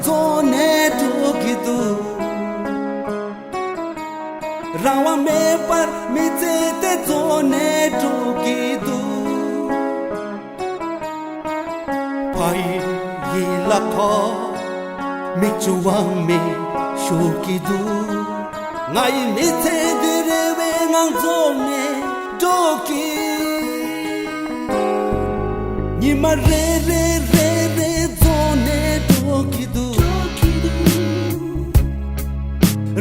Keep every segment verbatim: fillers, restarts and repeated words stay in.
རྫོགས་ནས་འགྲོ་གི་འདུག་རང་དབང་མེད་པར་མི་ཚེ་དེ་རྫོགས་ནས་འགྲོ་གི་འདུག་ཕ་ཡི་ཡི་ལ་ཁོ་མིག་ཆུ་དབང་མེད་ཤོར་གྱི་འདུག་ང་ཡི་མི་ཚེ་འདི་རེ་བའི་ངང་རྫོགས་ནས་འགྲོ་གི་ཉི་མ་རེ་རེ་རེ་རེ་རྫོགས་ནས་འགྲོ་གི་འདུག་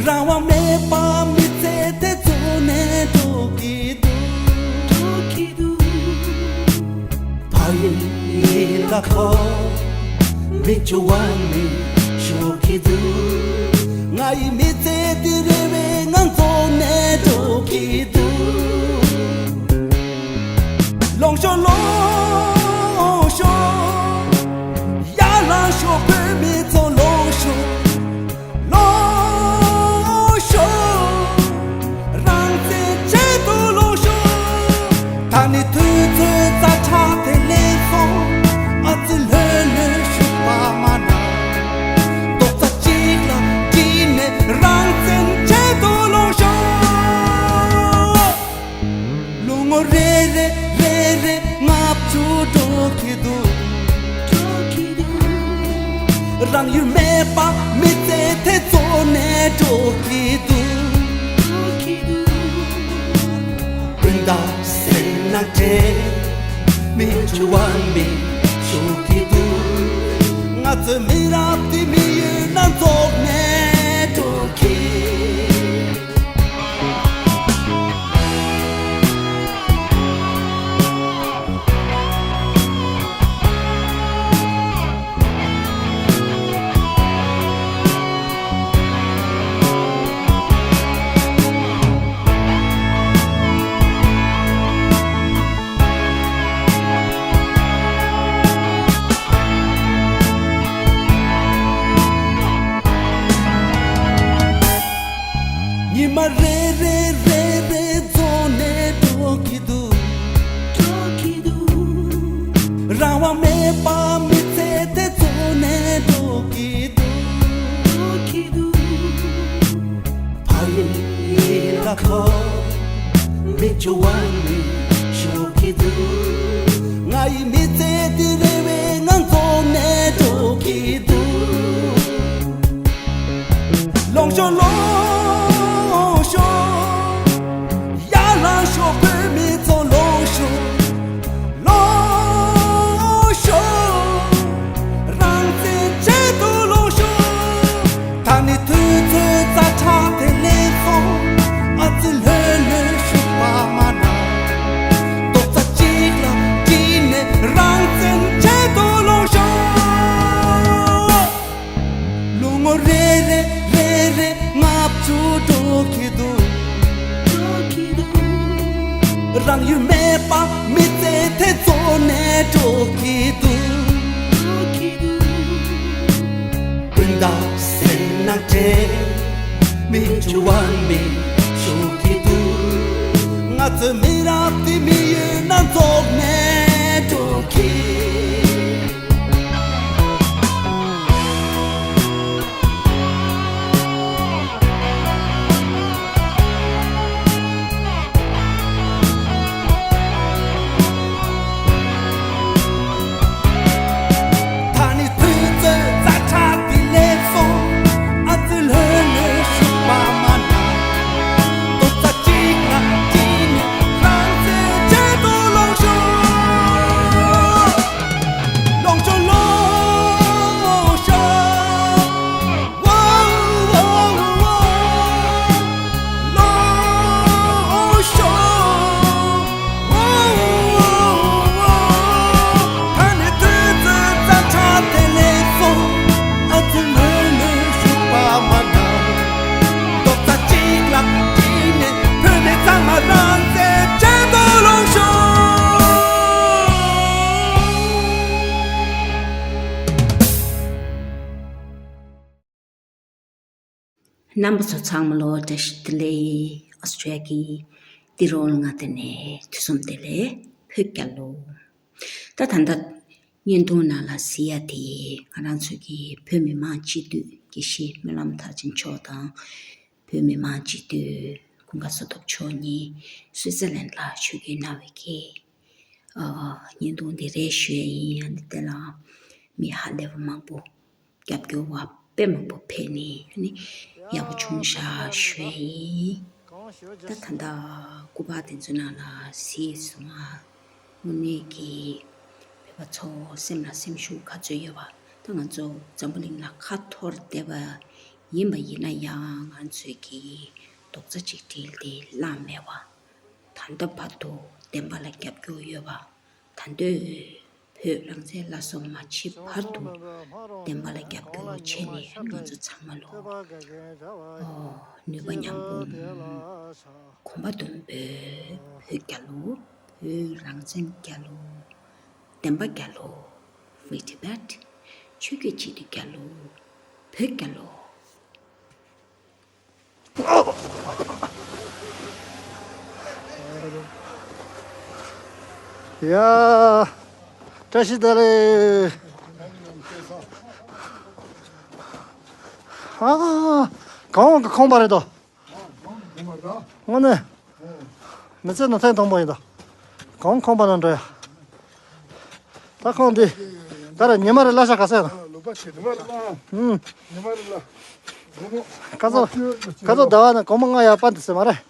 རང་དབང་མེད་པ་མི་ཚེ་དེ་རྫོགས་ནས་འགྲོ་གི་འདུག་ཕ་ཡི་ལ་ཁོ་མིག་ཆུ་དབང་མེད་ཤོར་གྱི་འདུག་ང་ཡི་མི་ཚེ་འདི་རེ་བའི་ངང་རྫོགས་ནས་འགྲོ་གི་འདུག་ལོངས་ཤོག་ལོངས་ཤོག་ཡར་ལངས་ཤོག་བོད་མི་ཚོ་ལོངས་ཤོག་ལོངས་ཤོག་རང་བཙན་ཆེད་དུ་ལོངས་ཤོག་ད་ནི་དུས་ཚོད་རྩ་ཁྲ་དེ་ལེན་སོང་། ཨ་ཙི་ལྷོད་ལྷོད་བཞུགས་པ་མ་འདྲ། རྡོག་རྩ་གཅིག་ལ་དཀྲིས་ནས་རང་བཙན་ཆེད་དུ་ལོངས་ཤོག་ལོ་ངོ་རེ་རེ་རེ་རེ་ལྔ་བཅུ་འགྲོ་གི་འདུག་རང་ཡུལ་མེད་པ་མི་ཚེ་དེ་རྫོགས་ནས་འགྲོ་གི་འདུག་སྤུན་ཟླ་སེམས་ནང་བྲེལ་མིག་ཆུ་དབང་མེད་ཤོར་གྱི་འདུག་ང་ཚོའི་མི་རབས་འདི་མི་ཡུལ་ནང་རྫོགས་ནས་འགྲོ་གི་ཉི་མ་རེ་རེ་རེ་རེ་རྫོགས་ནས་འགྲོ་གི་འདུག་རང་དབང་མེད་པ་མི་ཚེ་དེ་རྫོགས་ནས་འགྲོ་གི་འདུག་ཕ་ཡུལ་ལ་ཁོ་མིག་ཆུ་དབང་མེད་ཤོར་གྱི་འདུག་ང་ཡི་མི་ཚེ་འདི་རེ་བའི་ངང་རྫོགས་ནས་འགྲོ་གི་འདུག་ལོངས་ཤོག་ལོངས་ཤོག་ཡར་ལངས་ཤོག་བོད་མི་ཚོ་ལོངས་ཤོག་ལོངས་ཤོག་རང་བཙན་ཆེད་དུ་ལོངས་ཤོག་ད་ནི་དུས་ཚོད་རྩ་ཁྲ་དེ་ལེན་སོང་། ཨ་ཙི་ལྷོད་ལྷོད་བཞུགས་པ་མ་འདྲ། རྡོག་རྩ་གཅིག་ལ་དཀྲིས་ནས་རང་བཙན་ཆེད་དུ་ལོངས་ཤོག་ལོ་ངོ་རེ་རེ་རེ་རེ་ལྔ་བཅུ་འགྲོ་གི་འདུག་རང་ཡུལ་མེད་པ་མི་ཚེ་དེ་རྫོགས་ནས་འགྲོ་གི་འདུག་སྤུན་ཟླ་སེམས་ནང་བྲེལ་མིག་ཆུ་དབང་མེད་ཤོར་གྱི་འདུག་ང་ཚོའི་མི་རབས་འདི་མི་ཡུལ་ནང་རྫོགས་ནས་འགྲོ་གི་ད་ནི་དུས་ཚོད་རྩ་ཁྲ་འདི་ལེན་སོང་། ཨ་ཙི་ལྷོད་ལྷོད་བཞུགས་པ་མ་འདྲ། རྡོག་རྩ་གཅིག་ལ་དཀྲིས་ནས་རང་བཙན་ཆེད་དུ་ལོངས་ཤོག་ལོངས་ཤོག་ལོངས་ཤོག་རྣམ་པ་ཚོ་ཚང་མ་ལོ་བཀྲ་ཤིས་བདེ་ལེགས། ཨོ་སི་ཀྲི་ཡ་གི་ཏི་རོ་ལྔ་དེ་ནས་ཐུགས་སོམ་བདེ་ལེགས་བོད་རྒྱལ་ལོ། ད་ད་ལྟ་ བརྙན་ཐུང་ནང་ལ་གཟིགས་ཡ་དེ་ང་རང་ཚོ་གི་བོད་མི་མང་སྤྱི་འཐུས་དགེ་བཤེས་སྨོན་ལམ་མཐར་ཕྱིན་མཆོག་དང་། བོད་མི་མང་སྤྱི་འཐུས་ཀུན་དགའ་བསོད་སྟོབས་མཆོག་གཉིས་སུའི་ཙི་ལན་ལ་ཆོས་བརྒྱུད་གནང་བའི་གི་ཨ་བརྙན་ཐུང་འདི་རེད་ཞུ་ཡ་ཡིན། ཨ་ནི་དེ་ལ་མི་ཧ་ལས་པ་མང་པོ་རྒྱབ་སྐྱོར་བ་དཔེ་མང་པོ་ཕེབས་ནས་ཨ་ནི་ཡག་པོ་བྱུང་ཤག་ཞུ་ཡ་ཡིན། ད་ད་ལྟ་སྐུ་པར་དེ་ཚོའི་ནང་ལ་གཟིགས་སོང་ང་། དངོས་གནས་ཀྱི་བོད་པ་ཚོ་སེམས་ལ་སེམས་ཤུགས་ག་ཚོད་ཡོད་པ། ད་ང་ཚོ་འཛམ་བུ་གླིང་ལ་ཁ་འཐོར་བསྡད་པ་ཡིན་པ་ཡིན་ན་ཡང་ང་ཚོས་ཀྱི་རྡོག་རྩ་གཅིག་སྒྲིལ་ཏེ་བླངས་མེད་པ། ད་ལྟ་བར་དུ་བདེན་པ་ལ་རྒྱབ་སྐྱོར་ཡོད་པ། ད་འདོད་བོད་རང་བཙན་སླར་གསོ་མ་བྱེད་བར་དུ་བདེན་པ་ལ་རྒྱབ་སྐྱོར་བྱས་ནས་ང་ཚོ་ཚང་མ་ལོ་ཨོ་ནུས་པ་མཉམ་སྤུངས། གོམ་པ་མདུན་སྤོས། བོད་རྒྱལ་ལོ། བོད་རང་བཙན་རྒྱལ་ལོ། བདེན་པ་རྒྱལ་ལོ། Free Tibet། ཆོས་བརྒྱུད་སྤྱི་འཐུས་རྒྱལ་ལོ། བོད་རྒྱལ་ལོ། ཡ། བཀྲ་ཤིས་བདེ་ལེགས། ཨ། གང་གི་ཁང་པ་རེད་དོ། དངོས་གནས། མི་ཚེ་ནང་ཐེངས་དང་པོ་ཡིན་དོ། གང་ཁང་པ་ནང་འགྲོ་ཡ། ད་ཁོང་འདི། ད་ར་ཉི་མ་རེ་གླ་ཆ་ག་ཚད་ཡོད་ན། ཉི་མ་རེ་གླ། ཉི་མ་རེ་གླ། སྒོར་མོ། ཁ་སང་། ཁ་སང་ཟླ་བ་ནས་སྒོར་མོ་ལྔ་ཡར་སྤར་འདི་ཟེར་མ་རེད།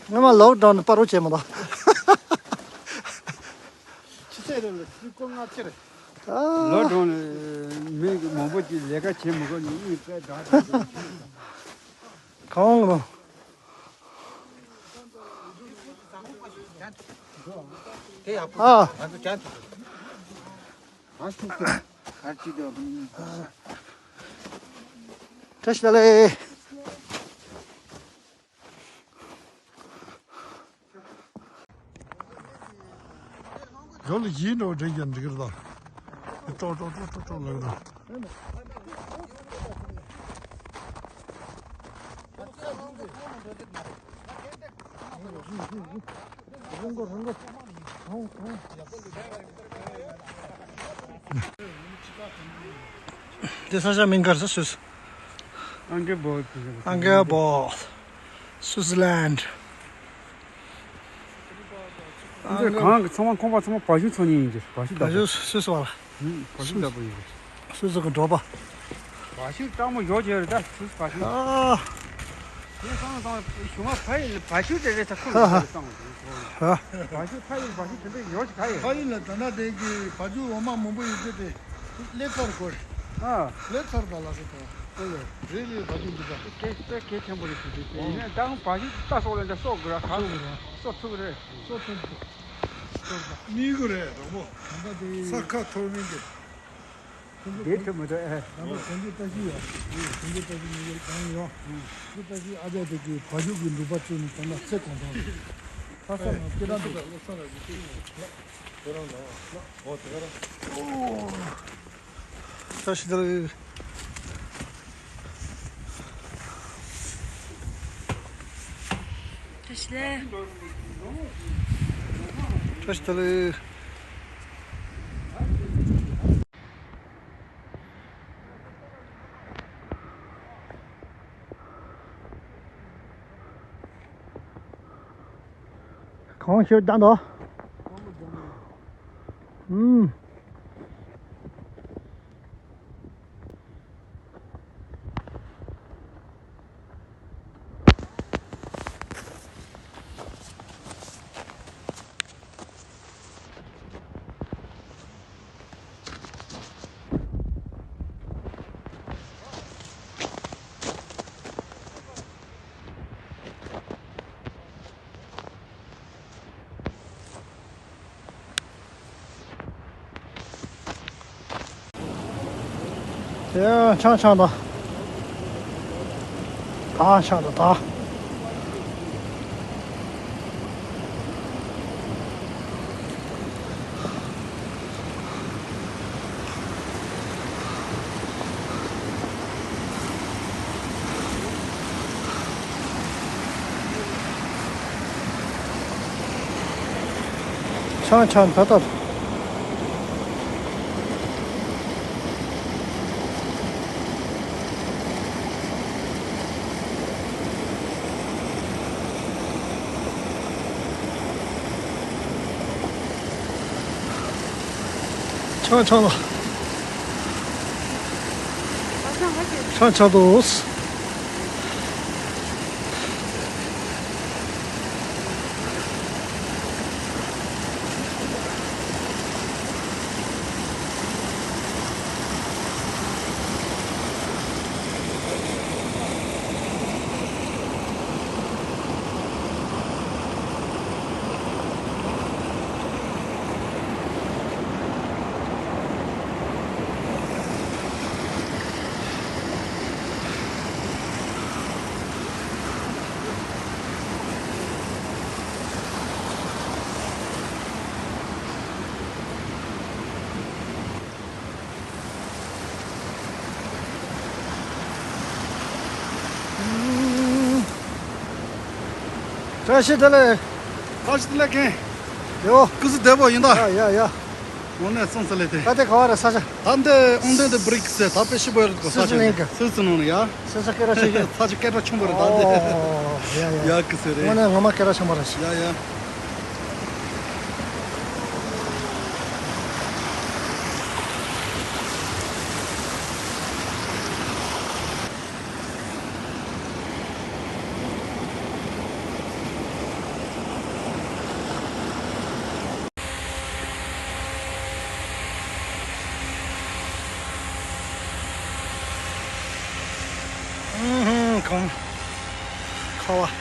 སྔོན་མ་ལོག་ཌའོན་ནས་སྤར་རོགས་བྱས་མ་གཏོགས། ཆུ་ཚོད་རེ་ལ་ཆུ་ཚོད་སྒོར་ལྔ་ཕྱིར། ལོག་ཌའོན་ནས་མི་མང་པོ་ཅིག་ལས་ཀ་བྱེད་མི་དགོས་ནས་དངུལ་དཔེ་དྲག་དྲག་བྱུང་། གང་འོང་ལོ། དེ་ཡག་པོ། ཨ། ང་ཚོ་ཅན་ཐུབ། ཨ་ཤུ་ཤུ། གར་ཅི་དོ། བཀྲ་ཤིས་བདེ་ལེགས། ཇོ་ལ་ཡིན་འགྲོ་འདྲེན་རྒྱག་འགྲིག་རེད་ད། ཀྲོག་ཀྲོག་ཀྲོག་ཀྲོག་ཀྲོག་ལབ་རེད། དེ་ས་ཆ་མིང་ག་རེ་ཟེར། སུད། ཨང་ཀེ་བོ། ཨང་ཀེ་བོ། སུད་སི་ལན། འདི་གང་གི་ཚང་མ་ཁང་པ་ཚང་མ་བ་ཕྱུགས་ཚང་ཉིད་ཡིན་གྱི། བ་ཕྱུགས་བདག་པོ། བ་ཕྱུགས་སུད་སི་བ་ལ། ཧུམ། བ་ཕྱུགས་བདག་པོ་ཡིན་གྱི། སུད་སི་གི་འབྲོག་པ། བ་ཕྱུགས་སྤྲང་མོ་ཡོད་ཀྱི་རེད་ད། སུད་སི་བ་ཕྱུགས། ཨ། དེ་སང་སང་གཞུང་ང་ཕ་ཡུལ་བ་ཕྱུགས་དེ་རེད་ད། ཁོ་ལ་སང་། ཧ། བ་ཕྱུགས་ཕ་ཡུལ་བ་ཕྱུགས་དེ་འདྲ་ཡོད་ཀྱི་ག་ཡོད། ཕ་ཡུལ་ལ་ད་ལྟ་དེ་གི་བ་ཕྱུགས་འོ་མ་མང་པོ་ཡོད་ཀྱི་དེ། ལེ་ཚར་དགོས། ཨ། ལེ་ཚར་པ་ལ་སོ་ཏོ། ཨོ་ལེ། རེད་རེད། བ་ཕྱུགས་འདི་ད། དེ་དཔེ་གལ་ཆེན་པོ་རེད་ཟེར་དུས་དེ་ཡིན་ན་ད་བ་ཕྱུགས་ལྟ་སོགས་ལ་འདྲ་གསོ་དགོས་ར། ག་གསོ་དགོས་ར། གསོ་ཐུབ་རེད། གསོ་ཐུབ་འདུག་གསོ་ཐུབ། གཉིས་ཀ་རེད་རོང་པོ། ད་ལྟ་དེ་ས་ཁ་འཐོར་མིན་དེ། དེ་ཐུབ་མི་འདུག་ཨེ། ད་ལྟ་དོན་གྱི་ལྟ་ཞིག་ཡོད། དོན་གྱི་ལྟ་ཞིག་མི་ཡོད་གང་ཡོད། དེ་ལྟ་ཞིག་ཨ་ཅག་དེ་གི་བ་ཕྱུགས་ཀྱི་ལུག་པ་བཙུགས་ནས་ད་ལྟ་ཚེ་གང་ཐང་རེད། ས་ས་ང་སྐྱེ་རང་འདུག་ཁྱེད་རང་ལ། ཨོ་དེ་ག་རང་། ཨོ། བཀྲ་ཤིས་བདེ་ལེགས། བཀྲ་ཤིས་བདེ་ལེགས། བཀྲ་ཤིས་བདེ་ལེགས། གང་ཤེས་ད་འདོ། ཨུམ། དེ་ཡང་ཆང་ཆང་དང་། ད་ཆང་དང་ད། ཆང་ཆང་ད་ད། ཆང་ཆང་ལ། ཆང་ཆང་དུས། བཀྲ་ཤིས་བདེ་ལེགས། བཀྲ་ཤིས་བདེ་ལེགས་མཁན། ཡོ། སྐུ་གཟུགས་བདེ་པོ་ཡིན་ད། ཡ་ཡ་ཡ། དངོས་གནས་སོང་ས་ལས་དེ། ད་དེ་ག་བ་རེད་ས་ཆ། ད་འདི་ཨོང་ཏན་དེ་བྷི་རིག་སི་ད་དཔེ་ཞིབ་པོ་རེད་གོ་ས་ཆ་ནས། སུའི་ཙི་ལན་ཀ། སུའི་ཙི་ནང་ནས་ཡ། ས་ཆ་སྐད་གྲགས་ཆེན་པོ་རེད་ད་འདི། ཨོ། ཡ་ཡ། ཡ་གི་སེ་རེད། དངོས་གནས་ངོ་མ་སྐད་གྲགས་ཆེན་པོ་རེད། ཡ་ཡ། ཨུམ། གངས། ཁ་བ།